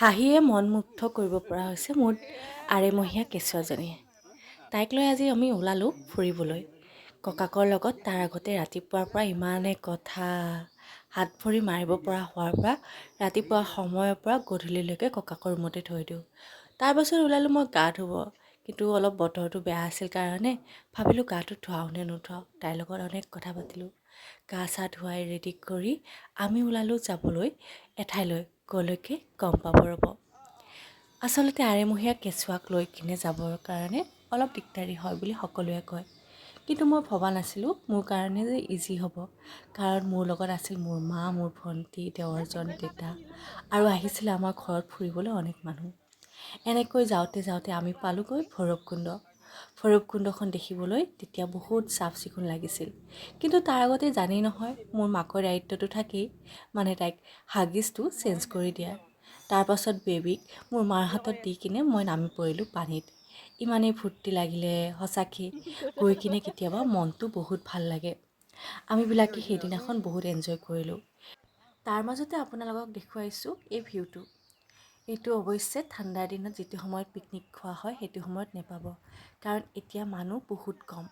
হাঁহিয়ে মনমুগ্ধ কৰিব পৰা হৈছে মোৰ আঢ়ৈমহীয়া কেঁচুৱাজনীয়ে। তাইক লৈ আজি আমি ওলালোঁ ফুৰিবলৈ ককাকৰ লগত। তাৰ আগতে ৰাতিপুৱাৰ পৰা ইমানে কথা, হাত ভৰি মাৰিব পৰা হোৱাৰ পৰা ৰাতিপুৱা সময়ৰ পৰা গধূলিলৈকে ককাকৰ ৰুমতে থৈ দিওঁ। তাৰপাছত ওলালোঁ মই গা ধুব। কিন্তু অলপ বতৰটো বেয়া আছিল কাৰণে ভাবিলোঁ গাটো ধুৱাওঁ নে নুধুৱাওঁ। তাইৰ লগত অনেক কথা পাতিলোঁ। গা চা ধুৱাই ৰেডি কৰি আমি ওলালোঁ যাবলৈ এঠাইলৈ। ক'লৈকে গম পাব ৰ'ব। আচলতে আঢ়ৈমহীয়া কেঁচুৱাক লৈ কিনে যাবৰ কাৰণে অলপ দিগদাৰী হয় বুলি সকলোৱে কয়। কিন্তু মই ভবা নাছিলোঁ মোৰ কাৰণে যে ইজি হ'ব, কাৰণ মোৰ লগত আছিল মোৰ মা, মোৰ ভণ্টি, দেৱৰজন, দেউতা আৰু আহিছিলে আমাৰ ঘৰত ফুৰিবলৈ অনেক মানুহ। এনেকৈ যাওঁতে যাওঁতে আমি পালোঁগৈ ভৈৰৱকুণ্ড। ভৈৰৱকুণ্ডখন দেখিবলৈ তেতিয়া বহুত চাফ চিকুণ লাগিছিল। কিন্তু তাৰ আগতে জানেই নহয়, মোৰ মাকৰ দায়িত্বটো থাকেই, মানে তাইক হাগিজটো চেঞ্জ কৰি দিয়া। তাৰপাছত বেবীক মোৰ মাৰ হাতত দি কিনে মই নামি পৰিলোঁ পানীত। ইমানেই ফূৰ্তি লাগিলে সঁচাকৈ। গৈ কিনে কেতিয়াবা মনটো বহুত ভাল লাগে। আমিবিলাকে সেইদিনাখন বহুত এনজয় কৰিলোঁ। তাৰ মাজতে আপোনালোকক দেখুৱাইছোঁ এই ভিউটো। এইটো অৱশ্যে ঠাণ্ডাৰ দিনত যিটো সময়ত পিকনিক খোৱা হয়, সেইটো সময়ত নেপাব, কাৰণ এতিয়া মানুহ বহুত কম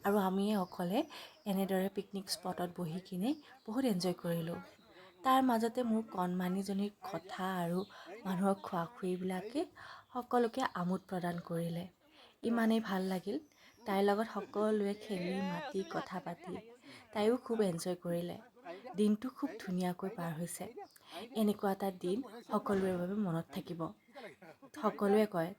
আৰু আমি অকলে এনেদৰে পিকনিক স্পটত বহি কিনে বহুত এনজয় কৰিলোঁ। তাৰ মাজতে মোৰ কণমানিজনীৰ কথা আৰু মানুহৰ খোৱা খুৱীবিলাকে সকলোকে আমোদ প্ৰদান কৰিলে। ইমানেই ভাল লাগিল। তাইৰ লগত সকলোৱে খেলি মাতি কথা পাতি তাইও খুব এনজয় কৰিলে। দিনটো খুব ধুনীয়াকৈ পাৰ হৈছে। এনেকুৱা এটা দিন সকলোৰে বাবে মনত থাকিব। সকলোৱে কয়,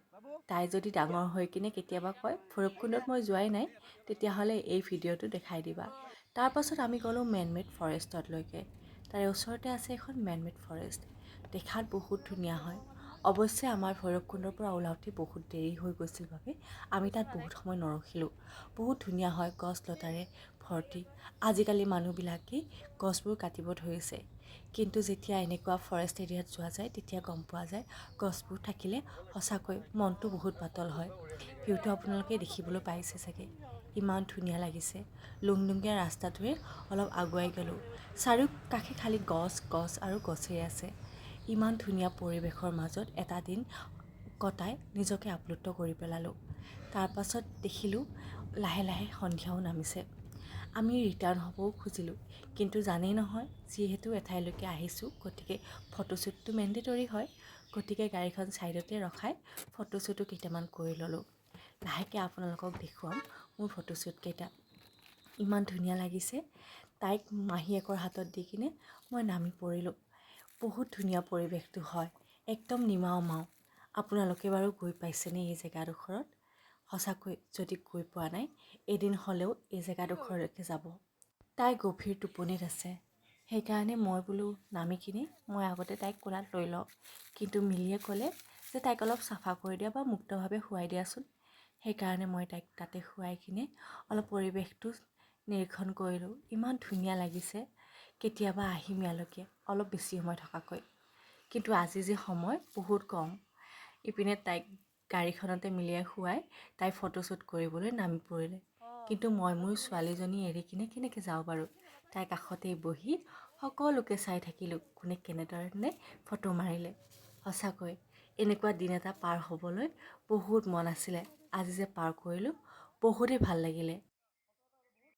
তাই যদি ডাঙৰ হৈ কিনে কেতিয়াবা কয়, "ভৈৰৱকুণ্ডত মই যোৱাই নাই", তেতিয়াহ'লে এই ভিডিঅ'টো দেখাই দিবা। তাৰপাছত আমি গ'লোঁ মেনমেড ফৰেষ্টলৈকে। তাৰে ওচৰতে আছে এখন মেনমেড ফৰেষ্ট। দেখাত বহুত ধুনীয়া হয়। অৱশ্যে আমাৰ ভৈৰৱকুণ্ডৰ পৰা ওলাওঁতে বহুত দেৰি হৈ গৈছিল বাবে আমি তাত বহুত সময় নৰখিলোঁ। বহুত ধুনীয়া হয়, গছ লতাৰে ভৰ্তি। আজিকালি মানুহবিলাকে গছবোৰ কাটিব ধৰিছে। কিন্তু যেতিয়া এনেকুৱা ফৰেষ্ট এৰিয়াত যোৱা যায়, তেতিয়া গম পোৱা যায় গছবোৰ থাকিলে সঁচাকৈ মনটো বহুত পাতল হয়। ভিউটো আপোনালোকে দেখিবলৈ পাইছে চাগে, ইমান ধুনীয়া লাগিছে। লুংলুঙীয়া ৰাস্তাটোৰে অলপ আগুৱাই গ'লোঁ। চাৰিওকাষে খালী গছ, গছ আৰু গছেই আছে। ইমান ধুনীয়া পৰিৱেশৰ মাজত এটা দিন কটাই নিজকে আপ্লুত কৰি পেলালোঁ। তাৰপাছত দেখিলোঁ লাহে লাহে সন্ধিয়াও নামিছে। আমি ৰিটাৰ্ণ হ'বও খুজিলোঁ। কিন্তু জানেই নহয়, যিহেতু এঠাইলৈকে আহিছোঁ, গতিকে ফটোশ্বুটটো মেণ্ডেটৰী হয়। গতিকে গাড়ীখন ছাইডতে ৰখাই ফটোশ্বুটো কেইটামান কৰি ল'লোঁ। লাহেকৈ আপোনালোকক দেখুৱাম মোৰ ফটোশ্বুটকেইটা। ইমান ধুনীয়া লাগিছে। তাইক মাহীয়েকৰ হাতত দি কিনে মই নামি পৰিলোঁ। বহুত ধুনীয়া পৰিৱেশটো হয়, একদম নিমাও মাও। আপোনালোকে বাৰু গৈ পাইছেনে এই জেগাডোখৰত? সঁচাকৈ যদি গৈ পোৱা নাই, এদিন হ'লেও এই জেগাডোখৰলৈকে যাব। তাই গভীৰ টোপনিত আছে, সেইকাৰণে মই বোলো নামি কিনে মই আগতে তাইক কোলাত লৈ লওঁ। কিন্তু মিলিয়ে ক'লে যে তাইক অলপ চাফা কৰি দিয়া বা মুক্তভাৱে শুৱাই দিয়াচোন। সেইকাৰণে মই তাইক তাতে শুৱাই কিনে অলপ পৰিৱেশটো নিৰীক্ষণ কৰিলোঁ। ইমান ধুনীয়া লাগিছে। কেতিয়াবা আহিম ইয়ালৈকে অলপ বেছি সময় থকাকৈ। কিন্তু আজি যে সময় বহুত কম। ইপিনে তাইক গাড়ীখনতে মিলিয়াই শুৱাই তাই ফটোশ্বুট কৰিবলৈ নামি পৰিলে। কিন্তু মই মোৰ ছোৱালীজনী এৰি কিনে কেনেকৈ যাওঁ বাৰু? তাইৰ কাষতেই বহি সকলোকে চাই থাকিলোঁ, কোনে কেনেধৰণে ফটো মাৰিলে। সঁচাকৈ এনেকুৱা দিন এটা পাৰ হ'বলৈ বহুত মন আছিলে। আজি যে পাৰ কৰিলোঁ, বহুতেই ভাল লাগিলে।